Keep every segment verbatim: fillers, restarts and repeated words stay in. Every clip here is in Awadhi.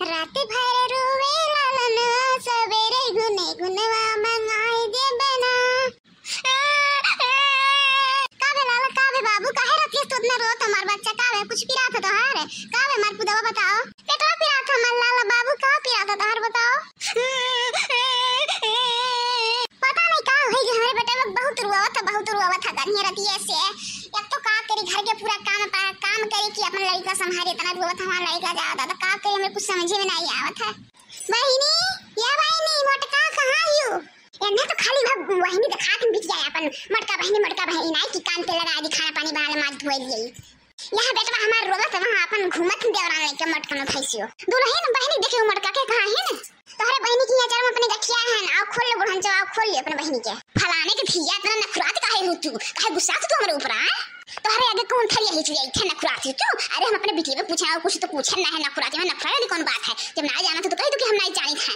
रात भर रोवे लालन, सबेरे गुने गुनवा मंगाई देबे ना। का बे लाला, का बे बाबू, काहे रतिया तू इतना रोत हमार बच्चा? का बे, कुछ पिरात है तोहार? का बे हमार पुतवा बताओ। पेटवा पिरात है हमार लाला बाबू, का पिरात है तोहार बताओ? पता नहीं का होई गई हमरे बेटा लोग, बहुत रुआवत है, बहुत रुआवत है कहीं रतिया से। एक तो का करी, घर के पूरा काम पा-, काम करे कि अपन लड़का संभाले, इतना रुआवत हमार लड़का जावत है, तो का करी, हमें कुछ समझे में नहीं आवत है। बहिनी, या बहिनी, मोटका कहाँ यू? एन्ने तो खाली भग बहिनी दिखात बिटिया अपन, मोटका बहिनी, मोटका बहिनी, नाई कि कान पे लगा दी, खाना पानी बना ले, माज धोए लिए। यहाँ बेटवा हमार रोवत, वहाँ अपन घूमत देवरान लेके मोटका न भैंसियो। दुल्हन बहिनी देखे मोटका के कहाँ है न? तोहरे बहिनी की यहाँ चरम अपने गठिया है न, आओ खोल ले बुढ़न चो, आओ खोल ले अपने बहिनी के। फलाने के धिया इतना नखुरात काहे हो तू? काहे गुस्सा तू हमरे ऊपर, आ? तोहरे आगे कौन थरिया हिच गई थे नखुरात हो तू? अरे हम अपने बिटिया पे पूछे, और कुछ तो पूछे ना है, नखुरात में नखुरा वाली कौन बात है? जब ना जाना तो, तो कह दो कि हम नहीं जानी थे।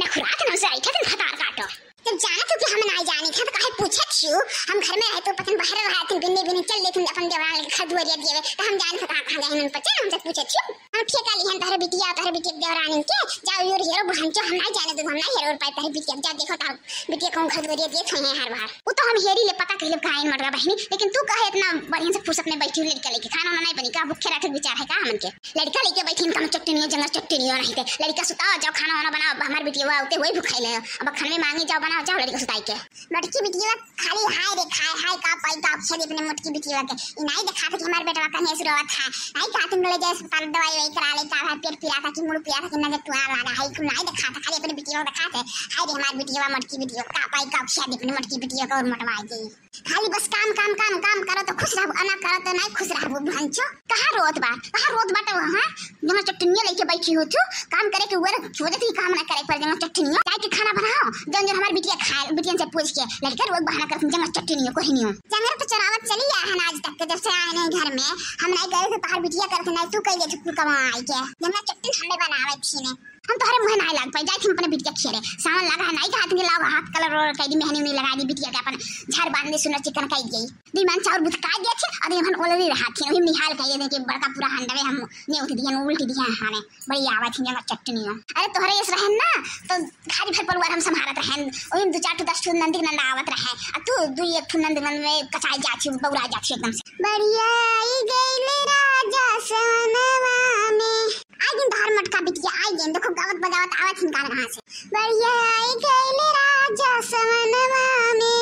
नखुरात ना से आई थे, तुम फतार काटो। जब जाना तो कि हम नहीं जानी थे तो काहे पूछे छियो? हम घर में रहे तो पतन बाहर रहा थे, बिन्ने बिन्ने चल लेते अपन देवरान लेके घर दुआरिया दिए, तो हम जाने थे कहाँ, कहाँ जाए उन पर, चल हमसे पूछे छियो। हम ठेका लिहन तोहरे बिटिया, तोहरे बिटिया के देवरानी के, जाओ योर हेरो बुढ़न चो, हम नहीं जाने दो, हम नहीं हेरो पाए तोहरे बिटिया, जा देखो तो बिटिया कहूँ घर दुआरिया देत होइहैं हर बार। वो तो हम हेरी ले पता कहिले काइन मटका बहिनी, लेकिन तू काहे इतना बढ़िया से फुर्सत में बैठी हो लड़का लेके? खाना वाना नहीं बनी का? भूखे रखे के विचार है का हमन के? लड़का लेके बैठी हम चटनियो जंगल चटनियो नहीं थे। लड़का सुताओ, जाओ खाना वाना बनाओ, हमार बिटिया आते हुए भूखाई ले। अब खाना में मांगे जाओ बनाओ, जाओ लड़का सुताई के। मोटकी बिटिया खाली हाय रे खाय, हाय का पाई का अक्षर अपने मोटकी बिटिया के। ई नहीं दिखाता कि हमार बेटवा कहीं से रोवत है। नहीं कहा तुम ले जाए अस्पताल दवाई ववाई करा ले, का है पेट पिराता कि मुड़ पिराता कि नजर टुआ लगा है, कुल नहीं दिखाता, खाली अपने बिटिया दिखाते। हाय रे हमार बिटिया, मोटकी बिटिया, का पाई का अक्षर अपने मोटकी बिटिया का और मोटवाई दी। खाली बस काम, काम, काम, काम करो तो खुश रहबो, ना करो तो नहीं खुश रहबो, भंचो। कहाँ रोत बा, कहाँ रोत बाटे वो, हाँ? जंगल चटनिया लेके बैठी हो तू, काम करे के ऊपर सोचत ही काम ना करे पर जंगल चटनिया। जाए के खाना बनाओ, जौन जौन हमार बिटिया खाए, बिटियन से पूछ के, लड़का रोज बहाना करत जंगल चटनिया, कोई नहीं हो। जंगल तो चरावत चली आ है ना आज तक के, जब से आए नहीं घर में, हम नहीं करे तो तोहार बिटिया करत नहीं, तू कह दे तू कमाई के। जंगल चटनी हमने बनावे थी ने। हम तोहरे मुँहे नाई लाग पाई, जाई थी अपने बिटिया खेले। सावन लगा है, नाई कहा थी लाओ हाथ कलर और कह दी मेहंदी उहंदी लगा दी बिटिया के अपन झाड़ बांध दे सुनर चिकन कह गई। दी मन चाउर बुतका दिया थी, अरे हम ओलरी रहा थी, अभी निहाल कह दे कि बड़का पूरा हंडवे हम ने उठ दिया, उल्टी दिया हाने। बड़ी आवा थी जंगल चटनिया। अरे तोहरे यस रहन ना, तो घर भर परिवार हम संभालत रहन। ओही में दो चार ठो दस ठो नंदी नंदा आवत रहे। आ तू दू एक ठो नंदी नंद में कचाई जात थी, बौरा जात थी एकदम से। बढ़िया आई गइल राजा सवनवा में। आई गइन तोहार मोटका बिटिया, आई गइन, देखो गावत बजावत आवत हिन गाना कहाँ से। बढ़िया आई गइल राजा सवनवा में,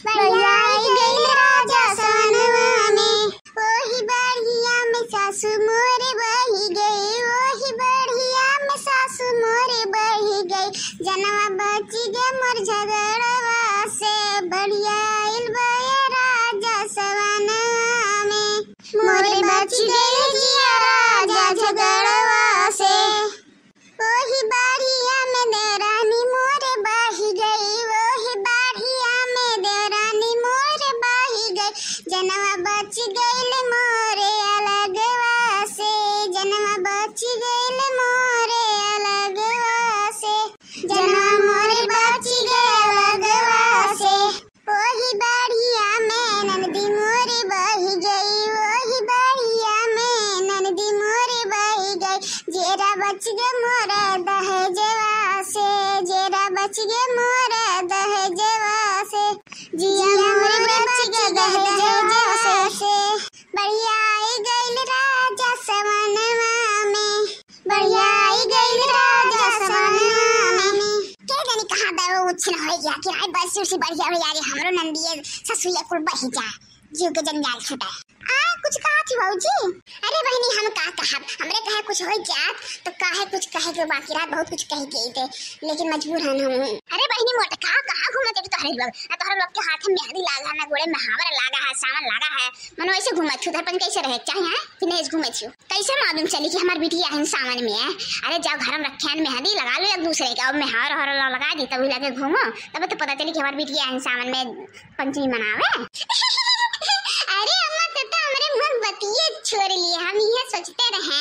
बढ़िया आई गइल राजा सवनवा में। ओही बढ़िया में सासू मोरे बही गई, ओही बढ़िया में सासू मोरे बही गई। जनवा बची गे मोर झगड़वा से, बढ़िया आइल बा ये राजा सवनवा में। मोरे बची गइल जिया राजा झगड़वा से। ओही बाड़िया में देवरानी मोरे बही गई, ओही बाड़िया में देवरानी मोरे बही गई। जनवा बची गइल मोरे अलगवा से, जनवा बची गइल मोरे अलगवा से, जनवा मोरे बची गइल अलगवा से। ओही बाड़िया में ननदी मोरे बही गई, ओही बाड़िया में ननदी मोरे बही गई। जेरा बच गे मोरे दहेजवा से, जेरा बच गे मोरे दहेजवा से। जिया मोरे बच गे दहेजवा से। बढ़िया आई गइल राजा सवनवा में। बढ़िया आई गइल राजा सवनवा में। के जानी कहाँ दे वो उछिन होई गया कि आई बरसी उसी बढ़िया हो यारी हमरो नंदिये ससुइया कुल बही जा। जीव के जंजाल छूटे। आ, कुछ कहा थी भौजी? अरे बहिनी, हम का कहब, हमरे कहे कुछ होई जात तो काहे कुछ कहे के बाकी रात बहुत कुछ कह के थे, लेकिन मजबूर हन हम। अरे बहिनी मोटका, कहाँ घूमत है तोहरे लोग? ना तोहरे लोग के हाथ में मेहंदी लागा है, ना गोड़े में हावर लागा है, सावन लागा है, मन वैसे घूमत थू, धरपन कैसे रहे चाहे हैं कि नहीं घूमत थू? कैसे मालूम चली कि हमार बिटिया है सावन में है? अरे जाओ घर में रखे हैं मेहंदी लगा लो एक दूसरे के, अब मेहर हर लगा दी तभी लगे घूमो, तब तो पता चली कि हमार बिटिया है सावन में पंचमी मनावे। अरे अम्मा, ते तो हमरे मुंह बतिये छोड़ लिए, हम ये सोचते रहे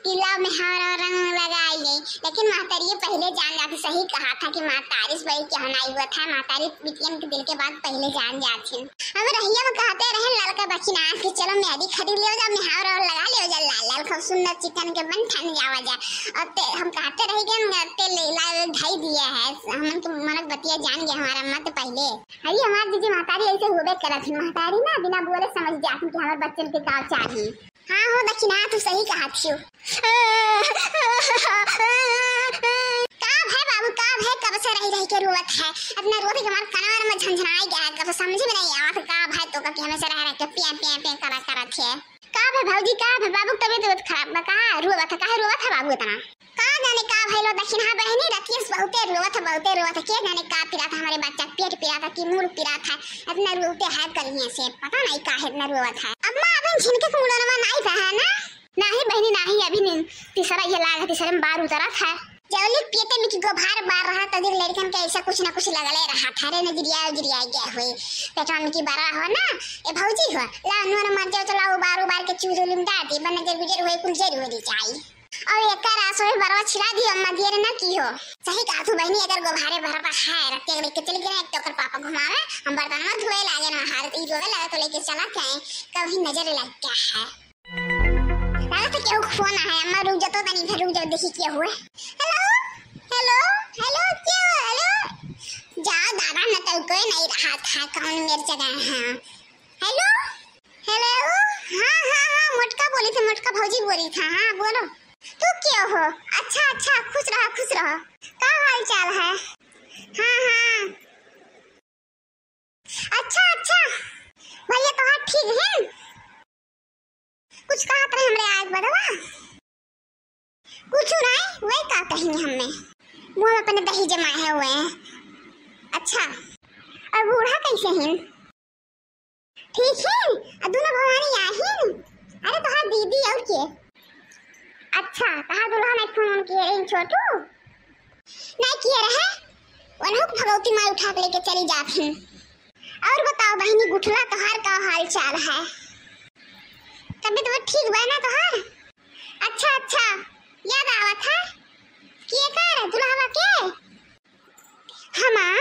कि लाओ मेहर रंग लगाई गई, लेकिन महतारी पहिले जान जाती, सही कहा था कि महतारी से बड़ी केहू नाई हुआ था, महतारी बिटियन के दिल के बात पहिले जान जाती। अब रहिया में कहते रहे ललका दखिनाथ कि चलो मेहंदी खरीद लियो जा, मेहंदी और लगा लियो जा, लाल लाल खूब सुंदर चिकन के बन ठन जावा जा। और ते, हम कहते रह गए ना, ते ले ला धई दिया है, हमन के मनक बतिया जान गया हमारा अम्मा तो पहिले। अरे हमार जीजी महतारी ऐसे होबे करत है, महतारी ना बिना बोले समझ जात कि हमारे बच्चन के का चाही। हाँ हो दखिना, तू सही कहा थियो। का भाई बाबू, का भाई, कब से रही रही के रोवत है? अपना रोते के हमार कनवा में झनझनाई गया है, कब समझ में नहीं आवत का भाई तो का कि हमेशा रह रह के पिया पिया पिया करा करत है। का भाई भौजी, का भाई बाबू, तबीयत तबीयत खराब बा का? रोवत है, काहे रोवत है बाबू इतना? का जाने का भइल बा दखिना बहिनी, रतिया से बहुते रोवत है, बहुते रोवत है। के जाने का पिरात है हमरे बच्चा के, पेट पिरात है कि मूड़ पिरात है, इतना रोवते है करिए से, पता नहीं काहे इतना रोवत है। अम्मा अभी झिनके के मुड़नवा नहीं रहा ना? नहीं बहिनी नहीं, अभी नहीं, तीसरा ये लाग है, तीसरे में बार उतरत है। जौली पेटे में की गोभार बार रहा तो देख लड़कन के ऐसा कुछ ना कुछ लगले रहा था रे, नजरिया उजरिया गया हुए पेटवा में की बरा हो ना। ए भौजी हो, ला नून मर जाओ, चला उबार उबार के चूल्हे में डाल दी, बन नजर गुजर हुए कुल जर हो जाई। और एकर आसो में बरवा छिला दियो, अम्मा दियर ना की हो। सही कहा तू बहिनी, अगर गोभारे भरवा है, रत्ते के लेके चली गए, तो ओकर पापा घुमावे, हम बर्तन में धोए लागे ना, हालत ई रोवे लागे तो लेके चला के आए, कभी नजर लग गया है। लागत है केहू के फोन आए, अम्मा रुक जा तो तनी, फिर रुक जा, देखी के हुए। हेलो, हेलो, हेलो, के हो, हेलो? जा दादा, न तो कोई नहीं रहा था, कौन मेरे जगह है? हेलो, हेलो, हाँ, हाँ, हाँ, मोटका बोली था, मोटका भौजी बोली था, हाँ, बोलो। तू के हो? अच्छा, अच्छा, खुश रहा, खुश रहा। का हाल चाल है? हाँ, हाँ। अच्छा, अच्छा, भैया तोहार ठीक है? कुछ कहत रहे हमरे आज बदवा? कुछ नहीं, वही का कहीं हमने, मुँह में अपने दही जमाए हुए हैं। अच्छा, और बूढ़ा कैसे हैं? ठीक है, और दोनों भवानी आहिन? अरे तोहार दीदी और के? अच्छा, तोहार दुल्हा नहीं फोन उन किए रही छोटू? नहीं किए रहे, वनहु के भगवती माई उठा के लेके चली जात हैं। और बताओ बहिनी गुठला, तोहार का हाल चाल है? तबीयत वो ठीक बा ना तोहार? अच्छा, अच्छा, याद आवत है। के कर दुल्हवा के? हमार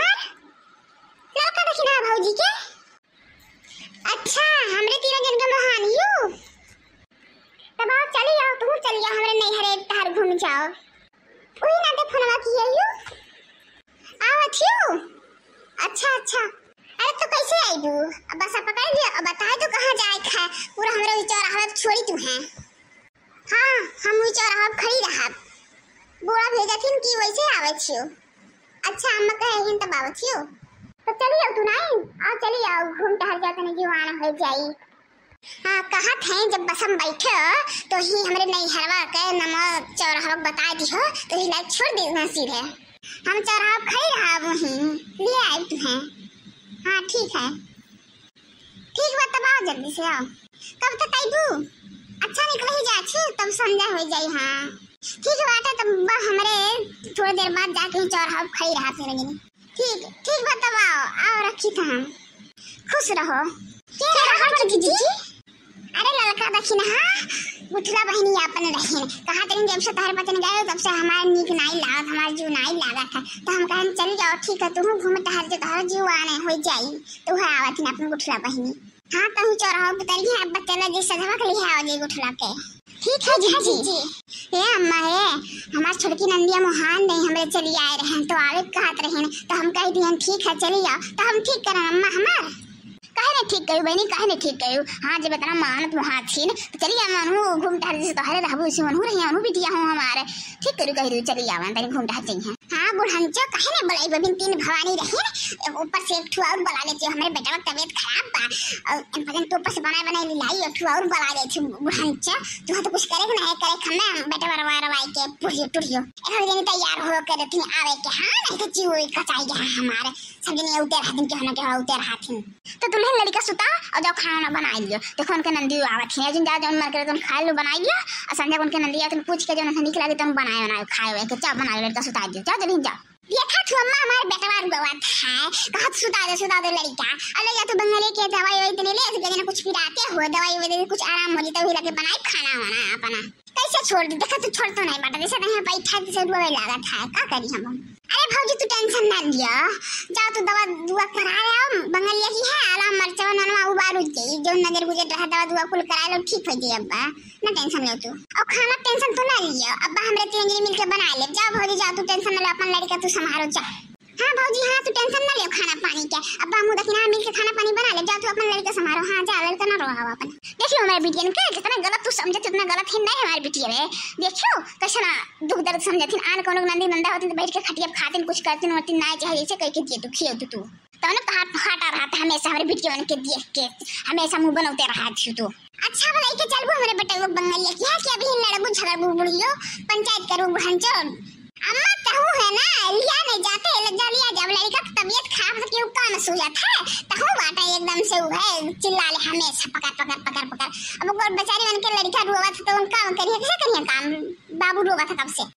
लड़का देखी ना भौजी के। अच्छा, हमरे तीनों जन के महान यू। तब आओ, चली आओ, तुम चली आओ हमरे नैहरे एक टहर घूम जाओ। वही नाते फोनवा किए यू। आवत यू? अच्छा, अच्छा। अरे तो कैसे आईबू? अब बस पकड़ लियो, अब बताए तो कहाँ जाए के है, पूरा हमरे ई चौराहा पे छोड़ी तू है। हाँ, हम ई चौराहा पे खड़ी रहब। बूढ़ा भेजथिन कि वैसे आवत छियो। अच्छा, अम्मा कहे हिन तब आवत छियो। तो चली आओ तू नहीं, आओ चली आओ, घूम टहर जा तनी जुआन हो जाई। हाँ, कहत हैं, जब बस हम बैठे तो ही हमरे नैहरवा के नमो चौराहा बता दिहो, तो ही लाइट छोड़ दी ना सीधे। हम चौराहा खड़ी रहा वहीं, ले आई तुम्हें। हाँ, ठीक है। ठीक बा, तब आओ, जल्दी से आओ। कब तक आईबू? अच्छा, निकल ही जा छी, तब संध्या हो जाई। हाँ, ठीक बाटे, तब बा हमरे थोड़ी देर बाद जाके ही चौराहा खड़ी रहा फिर। ठीक, ठीक बा, तब आओ, आओ, रखी था हम। खुश रहो। के रहा बड़की जीजी? अरे ललका दखिनहा, गुठला बहिनी आपन रहिन। कहा तनी जब से तहर बचन गए, तब से हमार नीक नाई लागत, हमार जीव नाई लागत है। तो हम कहन चल जाओ, ठीक है, तुम घूम टहर जो तहर जीव आने हो जाई। तो है आवत न अपन गुठला बहिनी। हाँ, तो ही चौराहा उतरिए, अब बच्चा जी सजवा के लिए आओ जी गुठला के। ठीक है जीजी। ए अम्मा, ए, हमार छोटकी नंदिया मोहान नहीं, हमरे चली आए रहन, तो आवे के कहत रहन, तो हम कह दिहन, "ठीक है, चली आओ।" तो हम ठीक करन अम्मा हमार। काहे ने ठीक करू बहिनी, काहे ने ठीक करू? हाँ, जब इतना मानत मोहात छिन, तो चली आओ, मनहु घूम टहर, जैसे तोहरे रहबू, उसी मनहु रही, मनहु बिटिया हो हमारे। ठीक करू, कह दू, चली आओ, तनी घूम टहर जाइए। हाँ, बुढ़ंचो, काहे ने बोलाई, बबिन तीन भवानी रही, ऊपर से एक ठो और बुला लेती हो, हमरे बेटवा के तबीयत खराब बा, और इन भजन तो ऊपर से बनाए बनाए लाई, एक ठो और बुला लेती हो, बुढ़ंचो, तू तो कुछ करे के नहीं, करे के हमें बेटवा रवा रवाई के, पुड़ियो, टुड़ियो, एक जनी तैयार हो के रहती आवे के, हाँ, नहीं तो जीव कचाई गया हमारे, सब जने उतर हाथिन के होना के उतर हाथिन। तो दुल्हन लड़का सुता और जाओ खाना वाना बना लियो, देखो उनके नंदी आवत है, जिन जाओ जौन मन करे तुम खा लो बना लियो, और संध्या को उनके नंदी आते पूछ के जो उन्हें निकला दे तुम बनाए बनाए खाए हुए के, चाप बना लो, लड़का सुता दियो, जाओ जल्दी जाओ। देखा तू अम्मा, हमार बेटवा रोवत है, कहत सुता दे, सुता दे लड़िका। अब ले जा तू बंगले के दवाई ववाई देने ले, ऐसे कहते ना कुछ पिराते हो, दवाई ववाई दे, कुछ आराम हो जाता, वही लगे बनाई खाना वाना अपना। कैसे छोड़ दी? देखा तू छोड़ तो नहीं बाटा, जैसे नहीं बैठा जैसे रोवे लागत है, का करी हम? अरे भौजी तू tension ना लियो, जाओ तू दवा दुआ करा आओ, बंगलिया की है, आला मरचवा ननवा उबारू के, जो नजर गुजर रहा दवा दुआ कुल करा लो, ठीक हो जाई अब्बा, ना tension लो तू। और खाना tension तू ना लियो, अब्बा हमरे तीन जने मिलके बना ले। जाओ भौजी जाओ, तू tension ना लो, अपन लड़िका तू संभारो जा। हाँ भौजी हाँ, तू tension ना लियो खाना पानी के, अब्बा हमू देखी ना मिलके खाना पानी बना ले। जाओ तू अपन लड़िका संभारो, हाँ जा लड़िका ना रोवाओ अपन। देखियो हमारे बिटियन के जितना गलत तू समझे उतना गलत ही नहीं हमारे बिटिया रे। देखियो कैसे ना दुख दर्द समझथिन, आन कौनो नंदी नंदा होतिन तो बैठ के खटिया पे खातिन, कुछ करतिन वरतिन, ना चाहे जैसे कह के दिए तू खियो तू तू। तब ना तोहार फाटा रहता हमेशा हमरे बिटियन के देख के, हमेशा मुंह बनौते रहा तू। अच्छा भला इके चलबू हमरे बेटा लोग बंगलिया की है कि अभी लड़बू झगड़बू बुढ़ियो, पंचायत करू बुढ़न चोर। अम्मा तहू है ना, लिया नहीं जाते, ले जा लिया जब लड़िका की तबीयत खराब तो क्यों काम सो जाता है, तहू बाटा एकदम से वो है, चिल्ला ले हमेशा पकड़ पकड़ पकड़ पकड़। अब वो बेचारी उनके लड़िका रोवा था तो उनका करिए कैसे करिए काम, बाबू रोवा था कब से।